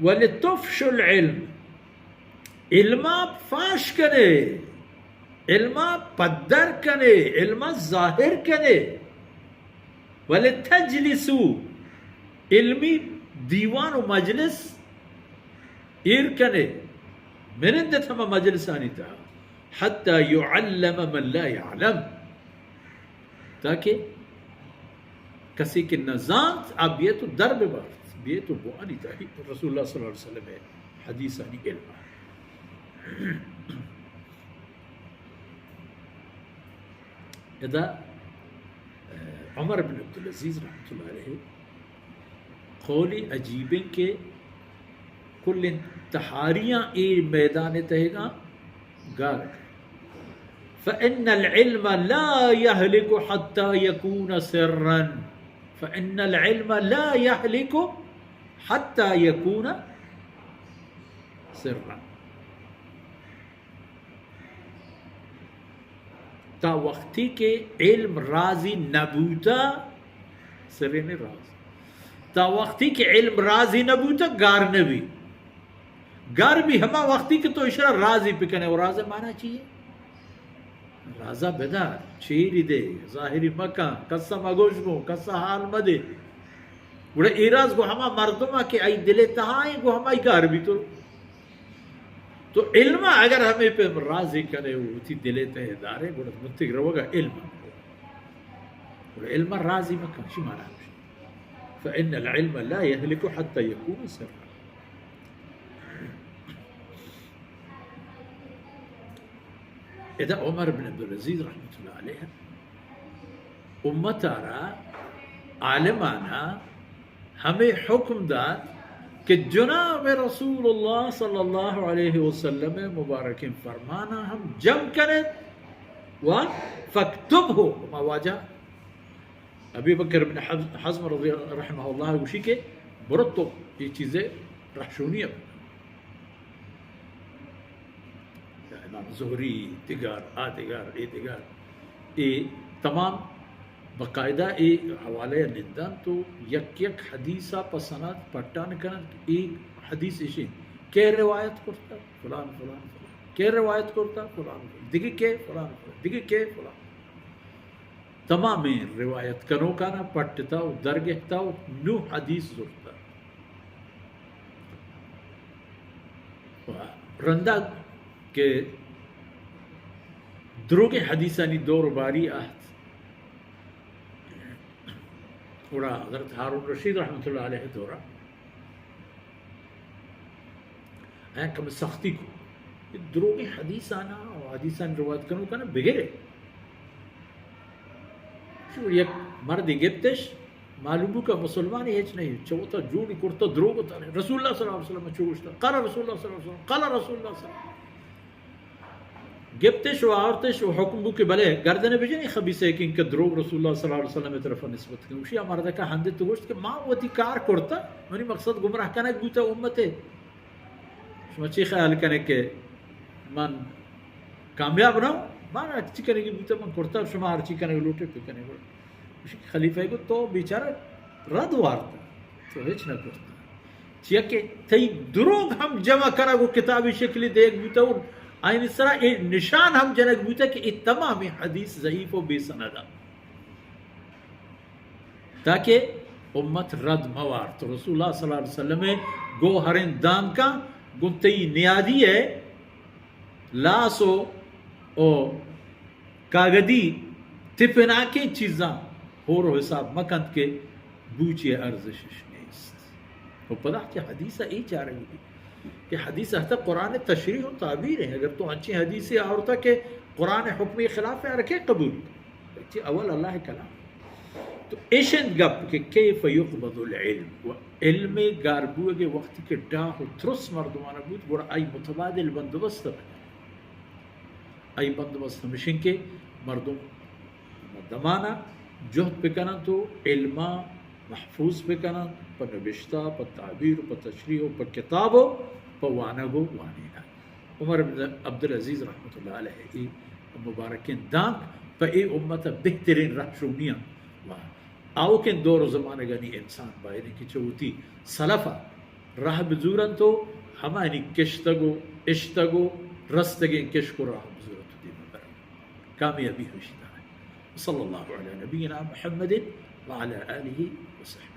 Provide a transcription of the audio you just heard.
ولتفشوا العلم، علما فاش کنے، علما پدر کنے، علما ظاہر کنے۔ ولتجلسوا، علمی دیوان و مجلس ایر کنے، منندت ہما مجلسانی تہا، حتی یعلم من لا یعلم، تاکہ کسی کہ نزانت، آ بیت و در ببارت، بیت و بوانی تہا۔ رسول اللہ صلی اللہ علیہ وسلم حدیثانی علم۔ ادا، اہ، عمر بن عبدالعزیز رحمۃ اللہ علیہ قولی عجیبیں کہ کل تہاریاں اے میدان تہگاں گار۔ فإن العلم لا يهلك حتى يكون سرا، فإن العلم لا يهلك حتى يكون سرا۔ تا وقتی کہ علم رازی نبوتا، سرین راز، تا وقتی کہ علم رازی نبوتا، گار نبی۔ گار بی ہما وقتی کہ تو اشرا رازی پکنے۔ و راز معنی چی ہے؟ رازا بدار، چیری دے، ظاہری مکن، کسا مگوش گو، کسا حال مدے۔ گڑا اے راز گو ہما مردما کہ آئی دل تہا ہیں، گو ہمائی گار بی تو۔ تو علم اگر ہمے پہ رازی کنے و وتی دل تہ دارے، گڑا منتگ روگا علم۔ گڑا علم رازی مکن، چی معنی ہے؟ فإن العلم لا يهلك حتى يكون سرا۔ ادا عمر بن عبدالعزیز رحمۃ اللہ علیہ امت ء را، عالمانا ہمے حکم دات کہ جناب رسول اللہ صلی اللہ علیہ وسلم مبارکیں فرمانا ہم جم کنت و فاکتبہ، ہما واجہ ابی بکر بن حز-، حزم رضی اللہ، رحمہ اللہ گوشی کہ برو تو یہ چیزیں رہشونی اب۔ امام زہری، دگر، آ دگر، اے دگر، اے تمام باقاعدہ اے حوالہ نندن تو یک یک حدیثا پہ سند پٹان کنن، اے حدیث اشی کہ روایت کرتا فلان، فلان، فلان، کہ روایت کرتا فلان، فلان، دگہ کہ فلان، فلان، دگہ کہ فلان۔ تمامیں روایت کنوکانا پٹتا و درگہتا و نو حدیث زرتا۔ و رندا کہ دروگیں حدیثانی دور باری آہت، گڑا حضرت ہارون رشید رحمت اللہ علیہ دورا آیاں کم سختی کو۔ اے دروگیں حدیثانا و حدیثان روایت کنوکانا بگرے۔ چو یک مردے گپتش، معلوم بو کہ مسلمانی ہچ نہیں، چو تا جوڑی کرتا دروگ تانے۔ رسول اللہ صلی اللہ علیہ وسلم چو گوشتا، قال رسول اللہ صلی اللہ علیہ وسلم، قال رسول اللہ صلی اللہ علیہ وسلم۔ گپتش و آورتش و حکم بو کہ بلے گردن بجنی خبیثہ کہ انکہ دروگ رسول اللہ صلی اللہ علیہ وسلم طرف نسبت کن۔ گوشی آ مردکا ہندت تو گوشت کہ ما وتی کار کرتا، منی مقصد گمراہ کنگ بوتا امتے۔ شما چی خیال کنے کہ من کامیاب نہ؟ من ہرچی کنگی بوتا من کرتا، شما ہرچی کنگ لوٹے پہ کنے۔ گوشی خلیفہ گو تو بیچارہ رد وارتا، تو ہچ نہ کرتا۔ چیا کہ تئی دروگ ہم جمع کنگ و کتابی شکلی دیگ بوتا و آئین سرا اے نشان ہم جنگ بوتا کہ اے تمامی حدیث ضعیف و بے سند۔ تاکہ امت رد موارت۔ رسول اللہ صلی اللہ علیہ وسلم گوہریں دانکاں گوں تئی نیادی ء لاس و، و کاگدی تپناکیں چیزاں ہور و حساب مکنت کہ بوچی ارزشش نیست۔ و پدا کہ حدیث ء اے چارگ بیت کہ حدیث ء تہ قرآن تشریح و تعبیر ہیں۔ اگر تو انچیں حدیثے آورتا کہ قرآن حکمی خلاف ہے، ہر کے قبول؟ چی اول اللہ کلام۔ تو ایش انت گپ کہ کیف یقبض العلم، و علم گار بوگ وقتی کہ ڈاہ و ترس مردمانا بوت، گڑا آئی متبادل بندوبست بنت۔ آئی بندوبست ہمشن کہ مردم دمانا جہد بکننت و علما محفوظ بکننت، پہ نبشتہ، پہ تعبیر، پہ تشریح و پہ کتاب و پہ وانگ و وانینگ۔ عمر بن عبدالعزیز رحمت اللہ علیہ ای مبارکیں دانک پہ اے امت بہترین رہشونی انت و آوکیں دور و زمانگانی انسان باید کہ چہ وتی سلفا راہ بزورنت و ہمانی کشتگ و اشتگ و رستگیں کشک و راہ بزورنت و دیما برنت۔ کامیابی ہمیشی تہا۔ صلی اللہ علی نبینا محمد وعلی آلہ وصحبہ۔